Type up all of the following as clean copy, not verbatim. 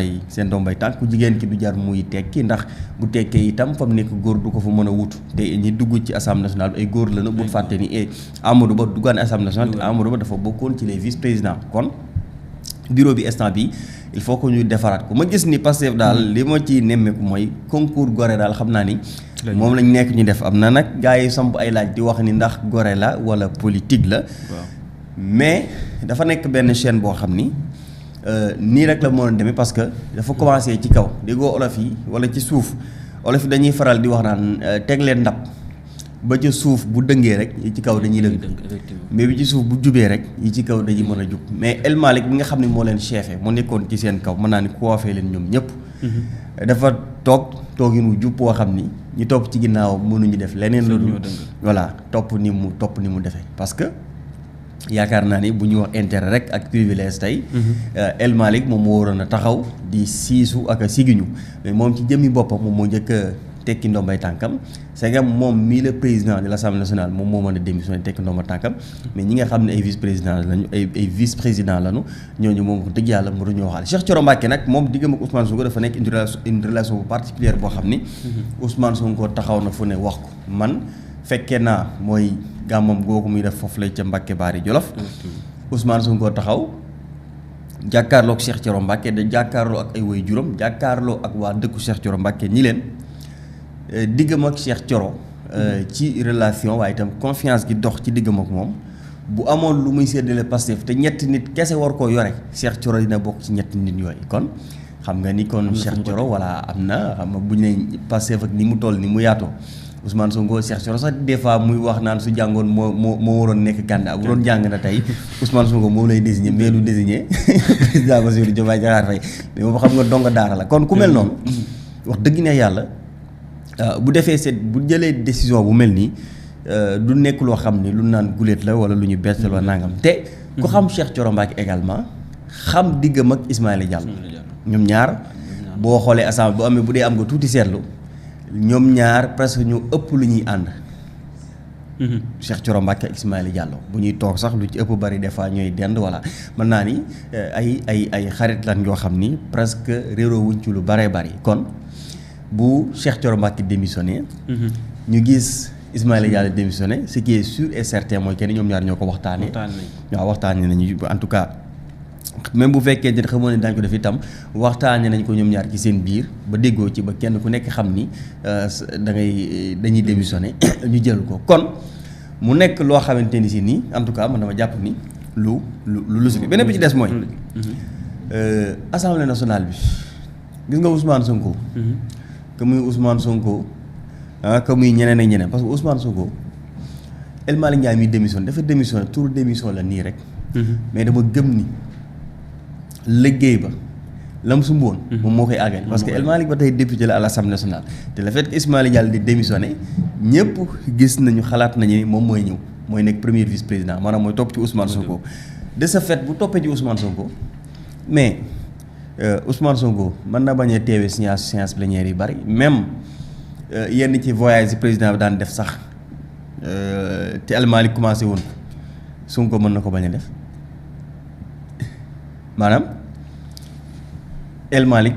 ndombay tànk ku jigéen ki du jar muy tekki ndax bu tekkee itam fa mu nekk góor du ko fa mën a wut te ñi dugg ci assemblée nationale ay góor la na bu fàtte ni Amadou Ba duggaan assemblée nationale te Amadou Ba dafa bokkoon ci les vice présidents kon bureau bi instant bi il faut que ñu defaraat ko ma gis ni Pastef daal li ma ci nemmeeku mooy concours Gorée daal xam naa ni moom lañ nekk ñu def am na nag gars yi samp ay laaj di wax ni ndax Gorée la wala politique la mais dafa nekk benn chaîne boo xam ni nii rek la mën a demee parce que dafa commencé ci kaw déggoo olof yi wala ci suuf olof yi dañuy faral di wax naan teg leen ndab ba ca suuf bu dëngee rek yi ci kaw dañuy dëng mais bi ci suuf bu jubee rek yi ci kaw dañuy mën a jub mais El Malick bi nga xam ne moo leen chefé moo nekkoon ci seen kaw mën naa ni coiffé leen ñoom ñëpp dafa toogin wu jub boo xam ni ñu topp ci ginnaaw mënuñu def leneen lu dul voilà topp ni mu defee parce que yaakaar naa ni bu ñuy wax intérêt rek ak privilège tey El Malick moom moo waroon a taxaw di siisu ak a sigiñu mais moom ci jëmmi boppam moom moo njëkk a tekki ndombay tànkam c'est que moom mii le président de l'Assemblée nationale moom moo mën a démissionné tekki ndombay tànkam mais ñi nga xam ne ay vice président lañu ay vice président lañu ñooñu moom ko dëgg yàlla mënuñu waxaale Cheikh Thioro Mbacké nag moom diggam ak Ousmane Sonko dafa nekk une relation bu particulière boo xam ni Ousmane Sonko taxaw na fu ne wax ko man fekkee naa mooy gàmmam googu muy def foofu lay ca Mbacké Bari Jolof Ousmane Sonko taxaw jàkkaarloo ak Cheikh Thioro Mbacké da jàkkaarloo ak ay way juróom jàkkaarloo ak waa dëkku Cheikh Thioro Mbacké ñi leen diggam ak Cheikh Thioro ci relation waaye itam confiance gi dox ci diggam ak moom bu amoon lu muy séddale Pastef te ñetti nit kese war koo yore Cheikh Thioro dina bokk ci ñetti nit yooyu kon xam nga ni kon Cheikh Thioro walla am na xam nga bu ñu ne Pastef ak ni mu toll ni mu yaatoo Ousmane Sonko Cheikh Thioro sax des fois muy wax naan su jàngoon moo waroon nekk candidat bu doon jàng na tey Ousmane Sonko moom lay désigner mais lu désigner président Bassirou Diomaye Diakhar Faye mais moom xam nga donga daara la kon ku mel noonu wax dëgg ne yàlla bu defee bu jëlee décision bu mel nii du nekk loo xam ni lu naan guléet la wala lu ñu bett la nangam te ku xam Cheikh Thioro Mbacké également xam diggam ak Ismaïla Diallo ñoom ñaar boo xoolee assemblée bu amee bu dee am nga tuuti seetlu ñoom ñaar presque ñu ëpp lu ñuy ànd Cheikh Thioro Mbacké ak Ismaïla Diallo bu ñuy toog sax lu ci ëpp bari des fois ñooy dend voilà mën naa ni ay xarit lan yoo xam ni presque réeroo wuñ ci lu baree bari kon bu Cheikh Thioro Mbacké démissionné ñu gis Ismaïla Diallo démissionné ce qui est sûr et certain mooy kenn ñoom ñaar ñoo ko waxtaanee waaw waxtaanee nañu en tout cas même bu fekkee ne xamoon ne daañu ko def itam waxtaanee nañ ko ñoom ñaar ci seen biir ba déggoo ci ba kenn ku nekk xam ni dañuy démissionné ñu jël ko kon mu nekk loo xamante ni si nii en tout cas man dama jàpp ni lu logique beneen bi ci des mooy Assemblée nationale bi gis nga Ousmane Sonko que muy Ousmane Sonko que muy ñeneen ak ñeneen parce que Ousmane Sonko El Malick Ndiaye muy démissionné dafa démissionné tour démission la nii rek mais dama gëm ni liggéey ba lam su mboon moom moo koy àggal parce que El Malick ba tey député la à l'Assemblée nationale te le fait que Ismaïla Diallo di démissionné ñëpp gis nañu xalaat nañu ni moom mooy ñëw mooy nekk premier vice président maanaam mooy topp ci Ousmane Sonko de ce fait bu toppee ci Ousmane Sonko mais Ousmane Sonko mën na bañ a teewee séance plénière yi bari même yenn ci voyage yi président bi daan def sax te El Malick commencé woon Sonko mën na ko bañ a def maanaam El Malick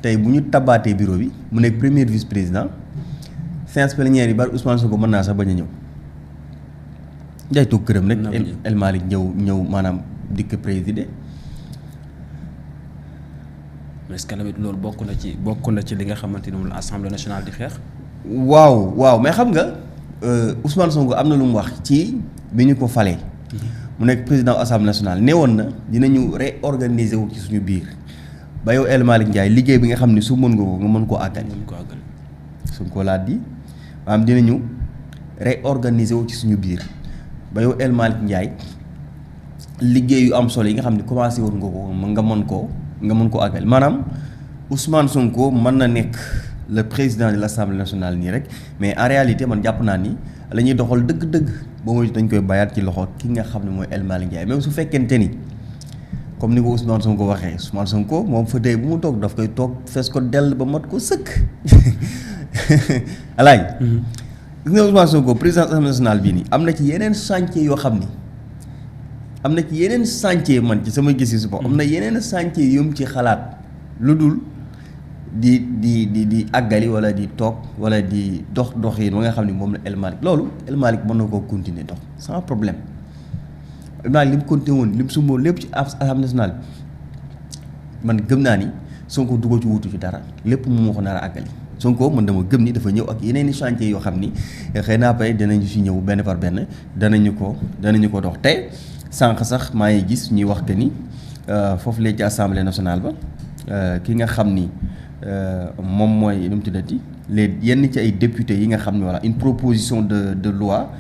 tey bu ñu tabaatee bureau bi mu nekk premier vice président séance plénière yi bari Ousmane Sonko mën naa sax bañ a ñëw njaay toog këram rek El Malick ñëw maanaam dikk présider. mais est-ce que tamit loolu bokk na ci li nga xamante ni moom la Assemblée nationale di xeex. waaw mais xam nga Ousmane Sonko am na lu mu wax ci bi ñu ko falee. mu nekk président Assemblée nationale nee woon na dinañu réorganiser wu ci suñu biir ba yow El Malick Ndiaye liggéey bi nga xam ne su mën nga ko nga mën koo àggali. suñ ko laat di maanaam dinañu réorganiser wu ci suñu biir ba yow El Malick Ndiaye liggéey yu am solo yi nga xam ne commencé woon nga ko nga mën koo àggali maanaam Ousmane Sonko mën na nekk le président de l'Assemblée nationale nii rek mais en réalité man jàpp naa ni la ñuy doxal dëgg-dëgg ba mooy dañ koy bayaat ci loxo ki nga xam ne mooy El Malick Ndiaye même su fekkente ni comme ni ko Ousmane Sonko waxee Ousmane Sonko moom fa tey bu mu toog daf koy toog fees ko dell ba mat ko sëkk alaay gis nga Ousmane Sonko président de l'Assemblée nationale bii nii am na ci yeneen chantier yoo xam ni am na ci yeneen chantier man ci sama gis-gis bopp am na yeneen chantier yu mu ci xalaat lu dul di àggali wala di toog wala di dox yi ba nga xam ne moom la El Malick loolu El Malick mën na koo continuer dox sans problème El Malick li mu continuer woon li mu sumboon lépp ci Assemblée nationale man gëm naa ni Sonko du ko ci wutu ci dara lépp mu moo ko nar a àggali Sonko man dama gëm ni dafa ñëw ak yeneen i chantier yoo xam ni xëy na après danañu si ñëw benn par benn danañu ko dox tey sànq sax maa ngi gis ñuy wax que ni foofu léegi ci Assemblée nationale ba ki nga xam ni moom mooy nu mu tuddati yenn ci ay députés yi nga xam ne voilà une proposition de loi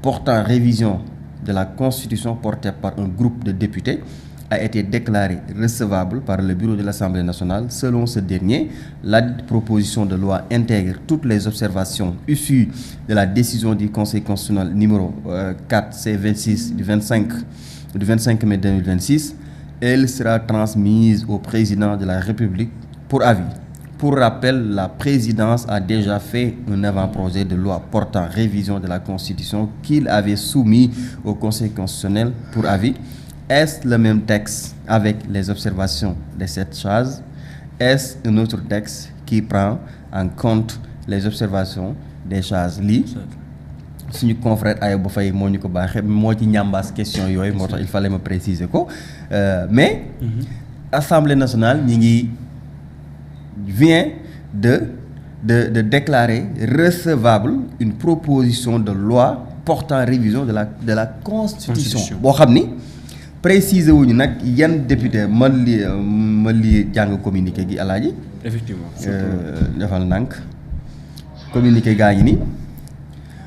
portant révision de la Constitution portée par un groupe de députés a été déclarée recevable par le bureau de l'Assemblée nationale. Selon ce dernier, la proposition de loi intègre toutes les observations issues de la décision du Conseil constitutionnel numéro 4C26 du 25 mai 2026. Elle sera transmise au président de la République pour avis. Pour rappel, la présidence a déjà fait un avant-projet de loi portant révision de la Constitution qu'il avait soumis au Conseil constitutionnel pour avis. Est-ce le même texte avec les observations de cette charge? Est-ce un autre texte qui prend en compte les observations des charges? Lii suñu confrère Ayoba Faye moo ñu ko baaxee moo ci ñambaas question yooyu moo tax il fallait me préciser ko mais Assemblée nationale ñi ngi vient de déclarer recevable une proposition de loi portant révision de la Constitution boo xam ni préciser wuñu nag yan député man li jàng communiqué gi alaaji effectivement defal ndànk communiqué gaa ngi ni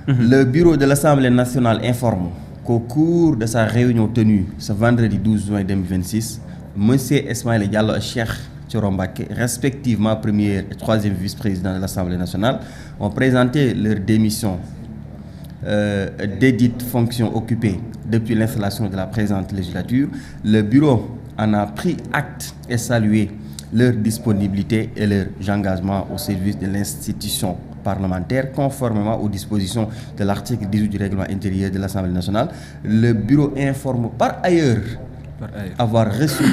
le bureau de l'Assemblée nationale informe qu'au cours de sa réunion tenue ce vendredi 12 juin 2026 monsieur Ismaïla Diallo et Cheikh Thioro Mbacké, respectivement premier et troisième vice-président de l'Assemblée nationale, ont présenté leur démission d'édites fonctions occupées depuis l'installation de la présente législature. Le bureau en a pris acte et salué leur disponibilité et leur engagement au service de l'institution parlementaire conformément aux dispositions de l'article 18 du règlement intérieur de l'Assemblée nationale. Le bureau informe par ailleurs avoir reçu,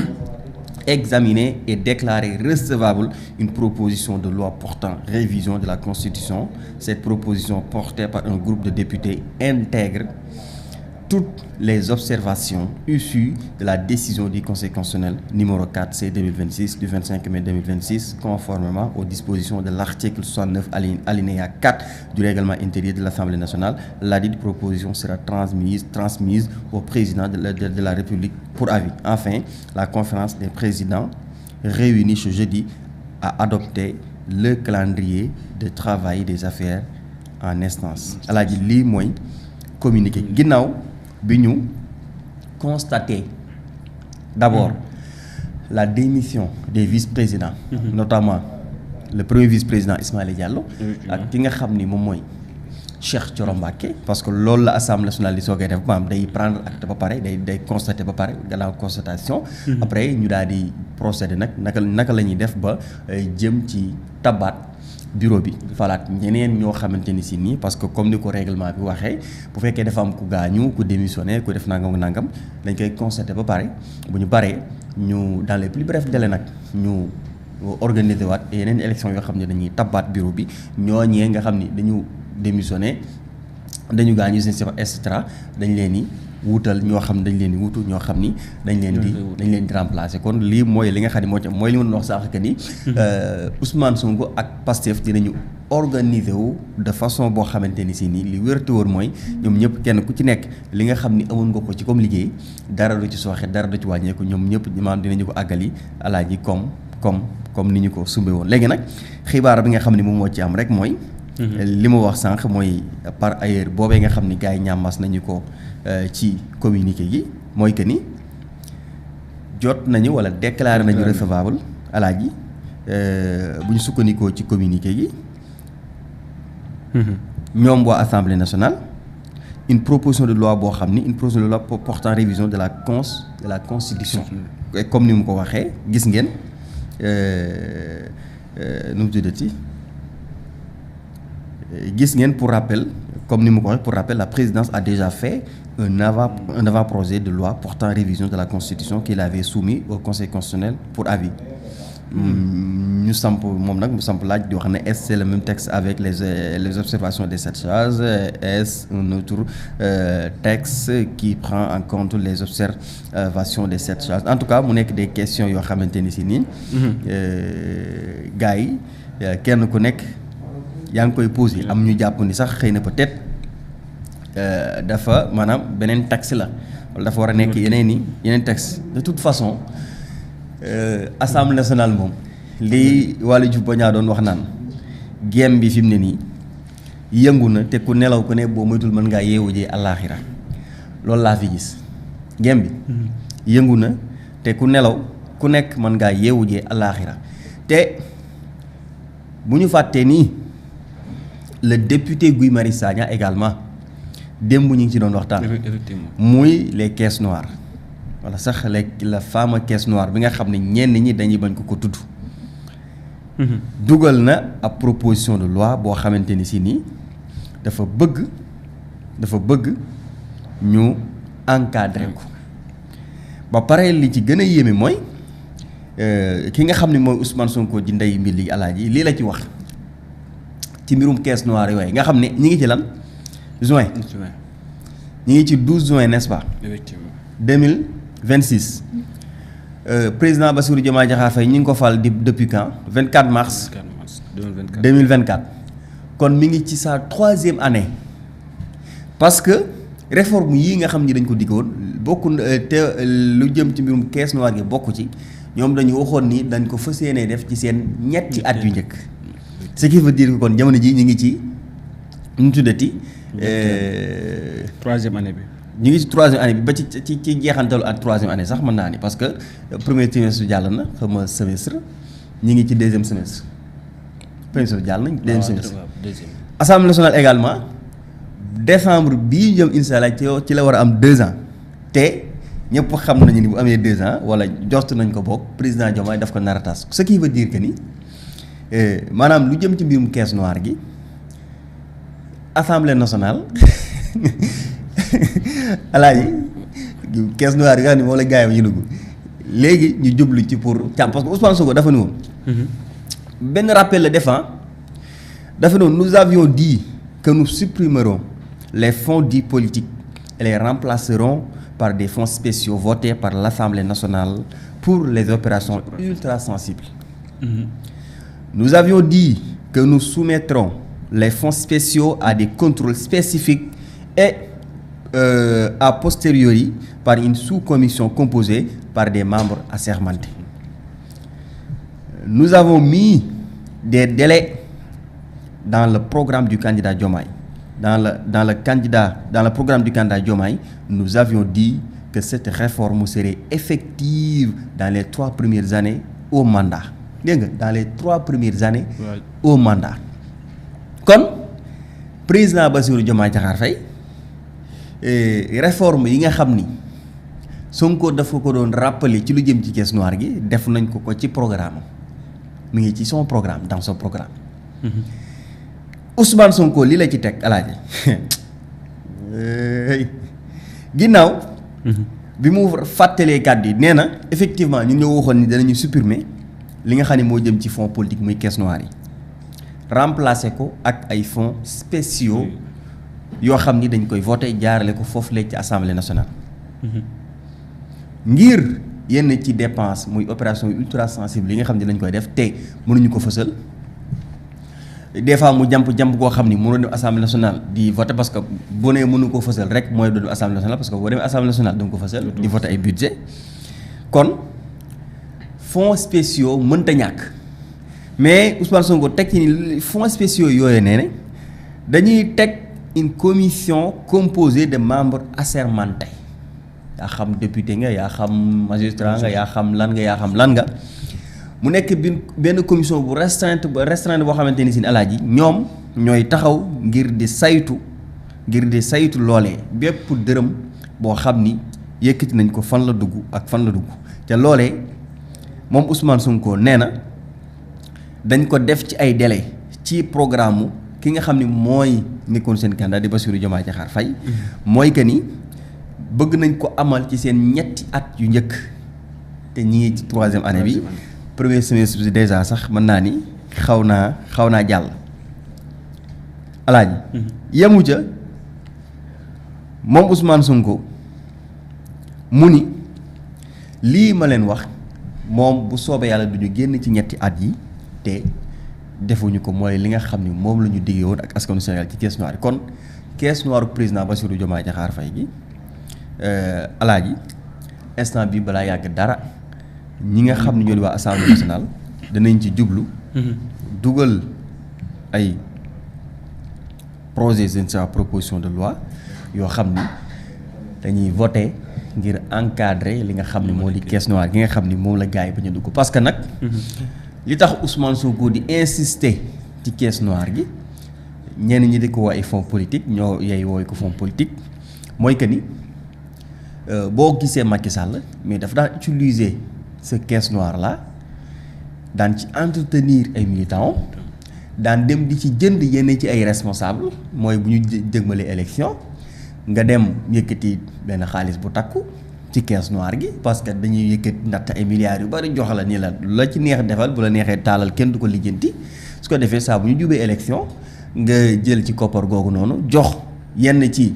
examiné et déclaré recevable une proposition de loi portant révision de la Constitution. Cette proposition portée par un groupe de députés intègre toutes les observations issues de la décision du Conseil constitutionnel numéro 4C 2026 du 25 mai 2026 conformément aux dispositions de l'article 69 alinéa 4 du règlement intérieur de l'Assemblée nationale. Ladite proposition sera transmise au président de la République pour avis. Enfin, la conférence des présidents réunie ce jeudi a adopté le calendrier de travail des affaires en instance. Alaaji lii mooy communiqué ginnaaw bi ñu constaté d'abord la démission des vice-présidents notamment le premier vice-président Ismaïla Diallo ak ki nga xam ni moom mooy Cheikh Thioro Mbacké parce que loolu la Assemblée nationale di soogee def maanaam day prendre acte ba pare day constater ba pare gannaaw constatation après ñu daal di procéder nag naka la ñuy def ba jëm ci tabaat bureau bi falaat ñeneen ñoo xamante ni si nii parce que comme ni ko règlement bi waxee bu fekkee dafa am ku gaañu ku démissionné ku def nangam dañ koy constater ba pare bu ñu baree ñu dans les plus brefs délais nag ñu organiser waat yeneen élection yoo xam ne dañuy tabaat bureau bi ñooñee nga xam ni dañu démissionné dañu gaañu et cetera dañ leen ni wutal ñoo xam dañ leen di wutu ñoo xam ni dañ leen di remplacer kon lii mooy li nga xam ne moo ci mooy li ma doon wax sax que ni Ousmane Sonko ak Pastef dinañu organiser wu de façon boo xamante ni si nii li wér te wóor mooy ñoom ñëpp kenn ku ci nekk li nga xam ni amoon nga ko ci comme liggéey dara du ci sooxe dara du ci wàññeeku ñoom ñëpp maanaam dinañu ko àggali alaaji comme ni ñu ko sumbe woon léegi nag xibaar bi nga xam ne moom moo ci am rek mooy li ma wax sànq mooy par ailleurs boobee nga xam ni gars yi ñàmmas nañu ko ci communiqué gi mooy que ni jot nañu wala déclaré nañu recevable alaaji bu ñu sukkandikoo ci communiqué gi ñoom waa Assemblée nationale une proposition de loi boo xam ni une proposition de loi portant révision de la Constitution comme ni mu ko waxee gis ngeen nu mu tuddati gis ngeen pour rappel comme ni mu ko waxee pour rappel la présidence a déjà fait un avant-projet de loi portant révision de la Constitution qu'il avait soumis au Conseil constitutionnel pour avis. ñu samp moom nag mu samp laaj di wax ne est-ce c'est le même texte avec les observations de cette charge, est-ce un autre texte qui prend en compte les observations de cette charge. En tout cas mu nekk des questions yoo xamante ni si nii gars yi kenn ku nekk yaa ngi koy posé. Am ñu jàpp ni sax xëy na peut-être dafa maanaam beneen texte la wala dafa war a nekk yeneen texte. De toute façon Assemblée nationale moom lii Waly Diouf Bodiang doon wax naan gem bi fi mu ne nii yëngu na te ku nelaw ku ne boo moytul mën ngaa yeewu jee àllaaxira loolu laa fi gis. Gem bi yëngu na te ku nelaw ku nekk mën ngaa yeewu jee àllaaxira te bu ñu fàttee nii le député Guy Marius Sagna également démb ñu ngi ci doon waxtaan. Effectivement. Muy les caisses noires wala sax la fameuse caisse noire bi nga xam ne ñenn ñi dañuy bañ ko tudd. dugal na ab proposition de loi boo xamante ni si nii dafa bëgg ñu encadrer ko ba pare li ci gën a yéeme mooy ki nga xam ne mooy Ousmane Sonko ji ndey mbir li alaaji lii la ci wax ci mbirum caisse noire yooyu nga xam ne ñi ngi ci lan juin ñi ngi ci 12 juin n'est-ce pas. Effectivement. 2026 président Bassirou Diomaye Diakhar Faye ñi ngi ko fal depuis quand 24 mars 2024 kon mi ngi ci sa 3e année parce que réforme yii nga xam ni dañ ko diggoon bokk te lu jëm ci mbirum caisse noire gi bokk ci ñoom dañu waxoon ni dañ ko fas yéenee def ci seen ñetti at yu njëkk ce qui veut dire que kon jamono ji ñu ngi ci ñu tuddati 3e année bi. ñu ngi ci 3e année bi ba ci jeexantalu ak 3e année sax mën naa ni parce que premier trimestre jàll na xam nga semestre ñu ngi ci 2e semestre premier semestre jàll nañ 2e semestre. Assemblée nationale également décembre bii jëm incha allah ci la war a am 2 ans te ñëpp xam nañu ni bu amee 2 ans wala jortu nañ ko bokk président Diomaye daf ko nar a tas ce qui veut dire que ni maanaam lu jëm ci mbirum caisse noire gi Assemblée nationale. alaaji caisse noire yi nga xam ne moom la gars yi ñu dugg léegi ñu jublu ci pour càmm parce que Ousmane Sonko dafa ne woon benn rappel la défend dafa ne woon nous avions dit que nous supprimerons les fonds dits politiques et les remplacerons par des fonds spéciaux votés par l'Assemblée nationale pour les opérations ultra sensibles. Nous avions dit que nous soumettrons les fonds spéciaux à des contrôles spécifiques et a posteriori par une sous-commission composée par des membres assermentés. Nous avons mis des délais dans le programme du candidat Diomaye. Dans le programme du candidat Diomaye, nous avions dit que cette réforme serait effective dans les 3 premières années au mandat. Dégg nga dans les 3 premières années au mandat. Kon président Bassirou Diomaye Diakhar Faye réforme yi nga xam ni Sonko dafa ko doon rappeler ci lu jëm ci caisse noire gi def nañ ko ci programme mi ngi ci son programme dans son programme. Ousmane Sonko li la ci teg alaaji ginnaaw bi mu fàttalee kàddu yi nee na effectivement ñu ñoo waxoon ni danañu supprimer li nga xam ne moo jëm ci fonds politique muy caisse noire yi remplacer ko ak ay fonds spéciaux yoo xam ni dañ koy voté jaarale ko foofu léegi ci Assemblée nationale ngir yenn ci dépense muy opération ultra sensible yi nga xam ne dañ koy def te mënuñu ko fësal des fois mu jàmp koo xam ni mënoo dem Assemblée nationale di voté parce que boo nee mënu ko fësal rek mooy doon Assemblée nationale parce que boo demee Assemblée nationale da nga ko fësal di voté ay budget kon fonds spéciaux mënta ñàkk mais Ousmane Sonko teg ci ni fonds spéciaux yooyu nee ne dañuy teg une commission composée de membres assermentés yaa xam député nga yaa xam magistrat nga yaa xam lan nga mu nekk benn commission bu restreinte boo xamante ni si alaaji ñoom ñooy taxaw ngir di saytu loolee bépp dërëm boo xam ni yëkkati nañ ko fan la dugg ak fan la dugg te loolee moom Ousmane Sonko nee na dañ ko def ci ay délai ci programme ki nga xam ni mooy nekkoon seen candidat di Bassirou Diomaye Diakhar Faye mooy que ni bëgg nañ ko amal ci seen ñetti at yu njëkk te ñi ngi ci 3e année bi premier semestre bi déjà sax mën naa ni xaw naa jàll alaaji yemu ca moom Ousmane Sonko mu ni lii ma leen wax moom bu soobee yàlla du ñu génn ci ñetti at yi te defuñu ko mooy li nga xam ni moom la ñu diggee woon ak askanu Sénégal ci caisse noire kon caisse noire président Bassirou Diomaye Diakhar Faye gi alaaji instant bi balaa yàgg dara ñi nga xam ne ñoo di waa assemblée nationale danañ ci jublu dugal ay projet de proposition de loi yoo xam ni dañuy voter ngir encadrer li nga xam ne moo di caisse noire gi nga xam ni moom la gars yi ba ñu dugg parce que nag li tax Ousmane Sonko di insister ci caisse noire gi ñenn ñi di ko woo ay fonds politique ñoo yey wooy ko fonds politique mooy que ni boo gisee Macky Sall mais dafa daan utiliser ce caisse noire là daan ci entretenir ay militants daan dem di ci jënd yenn ci ay responsable mooy bu ñu jëgmalee élection nga dem yëkkati benn xaalis bu takku ci caisse noire gi parce que dañuy yëkkati natt ay milliards yu bari jox la ni la ci neex defal bu la neexee taalal kenn du ko lijjanti su ko defee saa bu ñu jubee élection nga jël ci koppar googu noonu jox yenn ci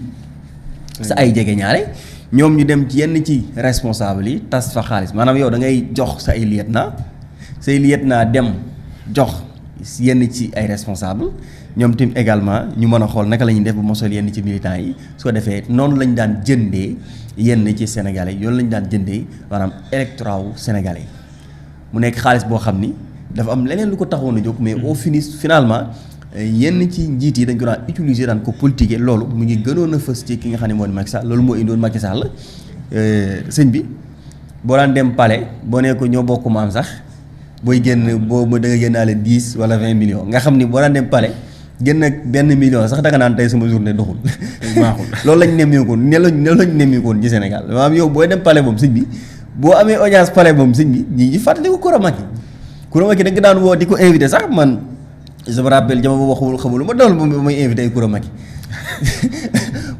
sa ay jege ñaare ñoom ñu dem ci yenn ci responsable yi tas fa xaalis maanaam yow da ngay jox sa ay lieutenant dem jox yenn ci ay responsable ñoom tim également ñu mën a xool naka la ñuy def ba mosal yenn ci militants yi su ko defee noonu lañ daan jëndee yenn ci sénégalais yoonu lañ daan jëndee maanaam électorat wu sénégalais mu nekk xaalis boo xam ni dafa am leneen lu ko taxoon a jóg mais au finalement yenn ci njiit yi dañ ko daan utiliser daan ko politiquer loolu mu ngi gënoon a fës ci ki nga xam ne moo di Macky Sall loolu moo indoon Macky Sall sëñ bi boo daan dem palais boo nee ko ñoo bokk maam sax booy génn boo da nga génnaale 10 wala 20 millions nga xam ni boo daan dem palais génn ak benn million sax da nga naan tey sama journée doxul baaxul loolu lañ nemmeekoon ne lañ nemmeekokoon ci Sénégal maanaam yow booy dem palais moom sëñ bi boo amee audience palais moom sëñ bi ñi ngi fàttali ko Kouramaki da nga daan woo di ko invité sax man je me rappelle jamono boobu xamul ma doon moom mooy invité ay Kouramaki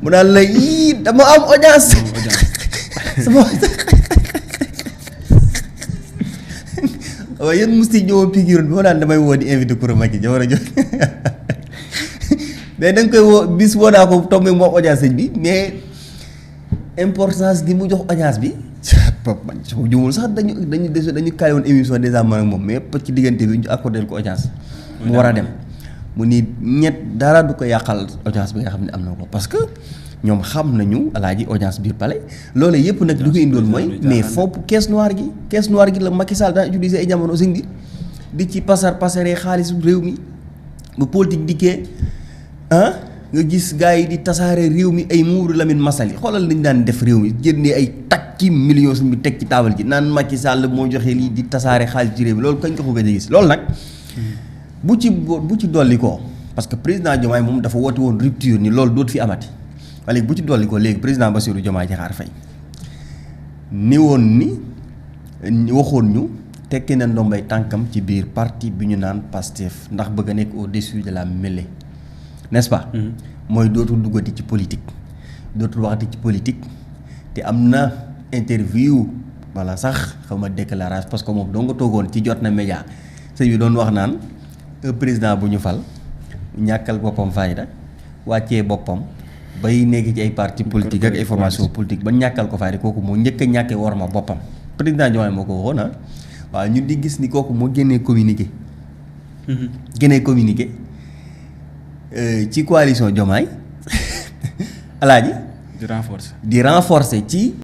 mu naan la yii dama am audience sama waaye yéen musti ñëw piqûre bi ma daan damay woo di invité Kouramaki jamono jot mais da nga koy woo bis woo naa ko tombé mu wax audience sëñ bi mais importance gi mu jox audience bi man su jumul sax dañu kaay woon émission déjà man ak moom mais ci diggante bi ñu accordé ko audience mu war a dem mu ni dara du ko yàqal audience bi nga xam ne am na ko parce que ñoom xam nañu alaaji audience biir palais loolu yëpp nag lu ko indoon mooy mais fond caisse noire gi la Macky Sall daan utiliser ay jamono sëñ bi di ci pasaree xaalis réew mi bu politique dikkee nga gis gars yi di tasaare réew mi ay muuru Lamine Massaly xoolal nañ daan def réew mi génnee ay takki millions suñ bi teg ci taabal ji naan Macky Sall moo joxe lii di tasaare xaalis ci réew mi loolu kañ ko gëj a gis loolu nag bu ci dolli ko parce que président Diomaye moom dafa woote woon rupture ni loolu dootu fi amati waaye léegi bu ci dolli ko léegi président Bassirou Diomaye Diakhar Faye ni woon ni waxoon ñu tekki na ndombay tànkam ci biir parti bi ñu naan Pastef ndax bëgg a nekk au-dessus de la mêlée n'est-ce pas mooy dootul duggati ci politique dootul waxati ci politique te am na interview wala sax xaw ma déclaration parce que moom doo nga toogoon ci jot na média sëñ bi doon wax naan président bu ñu fal ñàkkal boppam fayda wàccee boppam bay nekk ci ay parti politique ak ay formation politique ba ñàkkal ko fayda kooku moo njëkk a ñàkkee war ma boppam président Diomaye moo ko waxoon waaw ñun di gis ni kooku moo génnee communiqué ci coalition Diomaye alaaji di renforcer ci